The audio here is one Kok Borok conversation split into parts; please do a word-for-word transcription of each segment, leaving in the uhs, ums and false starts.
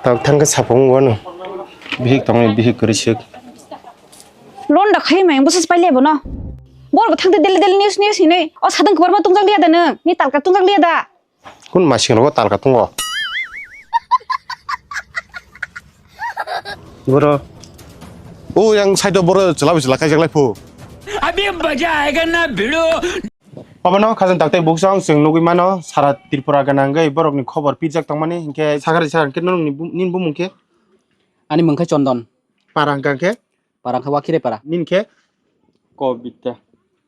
Tok thang khe sapung wano. Bihik tongni bihik kwrwi swk. Londa khai mai bwsa pai lebo no. Bor bo thang de deli deli news news hinwi. O sadang khobor ma tungjak liya da nang. Ni talka tungjak liya da. Kun masing rogo talka tungo. Boro. O yang side boro chwla bai chwla kaijak lai phu. Abhi maza aayega na bhidu. Obono khajang taktai buksong chwng nugwi mano sara Tripura gana hwnkhe borokni khobor pijak tongmani hinkhe sakari sakari khe nini bumung khe? Ani mung khe Chondon. Para hwnkha khe? Para hwnkha Wakhire para. Nini khe? Kobita.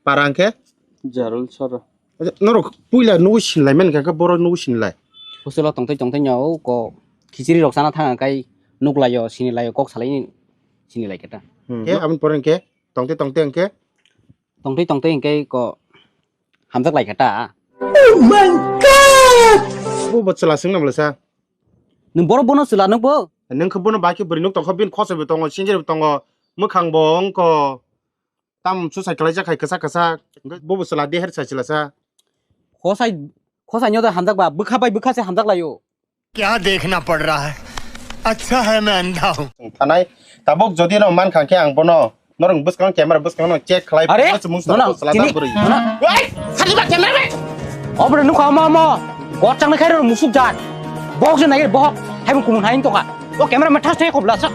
Para hwnkhe? Jarul Sora. Acha, norok puila nugwi sinilai man hwnkha khe borok nugwi sinilai. Hostel o tongtwi tongtwi no ko khichiri rok chana thang kai nuglaio sinilaio kok salai sinilai khe ta. Khe aboni pore hwnkhe tongtwi tongtwi hwnkhe? Tongtwi tongtwi hwnkhe ko hamjak lai kha ta. Oh my God! Bo bo chwla swngna bwlasa. Nwng borok bono chwla nwng bo? Nwng khe bono bai khe bwrwi nuk tongkha, bini khosoi bo tongo, sinjari bo tongo, mwkhang bo wngkho. Tam suicide khlaijak hai kwchak kwchak. Bo bo chwla de her sai chwla sa. Khosai, khosai nyo da hamjak ba, bwkha bai bwkha se hamjak laio. क्या देखना पड़ रहा है? अच्छा है मैं अंधा हूँ। Thanai, tabuk jodi no man kha khe ang bono norok bwskang camera bwskang no check khlai. Are? Bwswk mung no, no, sala tini, da bwrwi. No, no. Ei, khali ba camera bai. Obre nukha mo mo. Gochang na khairo musuk jat. Bohok je nai bohok. Hai mo kumun hai to ka. O camera ma thas thai ko bla sak.